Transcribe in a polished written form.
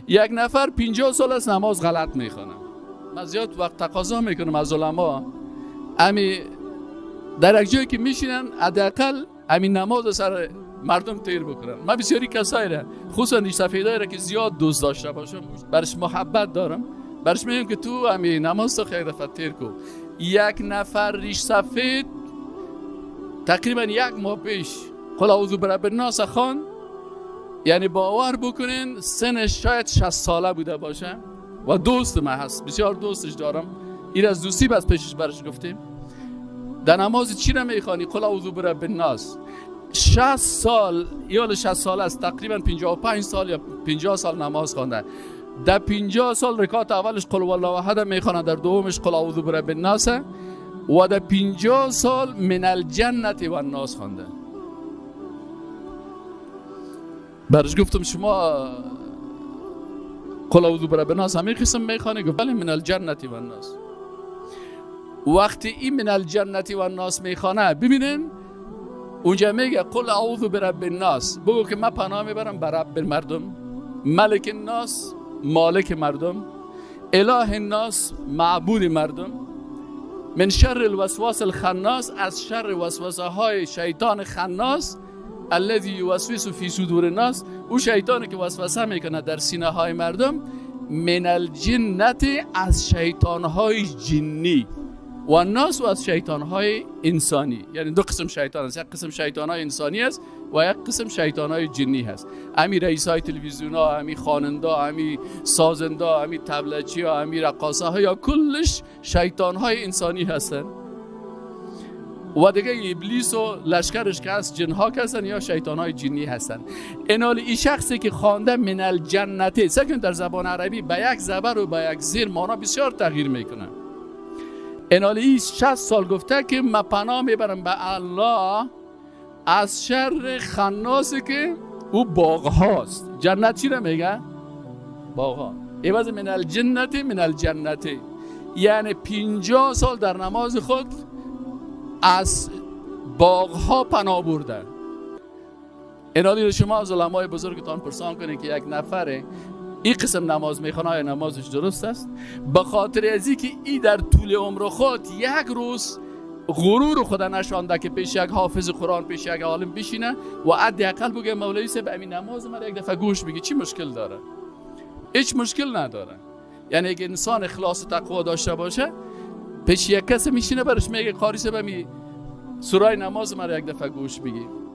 یک نفر 50 سال است نماز غلط میخوانه. من زیاد وقت تقاضا میکنم از علما، امی در یک جایی که میشینن حداقل همین نماز سر مردم تیر بکنن. من بسیاری کسایی را، خصوصا ریش سفیدایی را که زیاد دوست داشته باشم، برش محبت دارم، برش میگم که تو همین نماز تو خیلی دفعه تیر کو. یک نفر ریش سفید تقریبا یک ماه پیش قل اعوذ برب الناس خواند، یعنی باور بکنین سنش شاید 60 ساله بوده باشه و دوست من هست، بسیار دوستش دارم، این از دوستی بس پیشش برش گفتیم در نماز چی را میخوانی؟ قل اعوذ برب الناس. 60 سال، یال 60 سال است، تقریبا 55 سال یا 50 سال نماز خوانده. در 50 سال رکعت اولش قل والله احد میخوانه، در دومش قل اعوذ برب الناس، و در 50 سال من الجنت و الناس خوانده. برش گفتم شما قل اعوذ برب الناس همین قسم میخوانی؟ گفت بله، من الجنت و الناس. وقتی این من الجنت و الناس میخوانه، ببینین اونجا میگه قل اعوذ برب الناس، بگو که من پناه میبرم بر رب مردم، ملک الناس مالک مردم، اله الناس معبود مردم، من شر الوسواس الخناس، از شر وسوسه های شیطان خناس، الذی یوسوس فی صدور الناس، او شیطانی که وسوسه میکنه در سینه های مردم، من الجنت، از شیطان های جنی، و الناس، و از شیطان های انسانی. یعنی دو قسم شیطان است، یک قسم شیطان های انسانی است و یک قسم شیطان های جنی هست. امی رئیس های تلویزیون ها، امی خواننده، امی سازنده، امی طبلچی ها، امی رقاصه ها، یا کلش شیطان های انسانی هستند. و دیگه ابلیس و لشکرش که هست جن ها هستن یا شیطان های جنی هستن. اینال این شخصی که خوانده من الجنته، سکن در زبان عربی به یک زبر و به یک زیر معنا بسیار تغییر میکنه. اینال این 60 سال گفته که من پناه میبرم به الله از شر خناسی که او باغ هاست. جنت چی را میگه؟ باغ ها. عوض من الجنت من الجنته، یعنی 50 سال در نماز خود از باغ ها پناه بردن. اینالی شما از علمای بزرگتان پرسان کنید که یک نفر این قسم نماز میخوانه آیا نمازش درست است؟ به خاطر از اینکه ای در طول عمر خود یک روز غرور خود نشانده که پیش یک حافظ قرآن، پیش یک عالم بشینه و حداقل بگه مولوی صاحب امین نماز من یک دفعه گوش بگی، چی مشکل داره؟ هیچ مشکل نداره. یعنی اگه انسان اخلاص و تقوا داشته باشه پیش یک کسی میشینه برش میگه قاری صاحب امی سورای نماز من یک دفعه گوش بگی.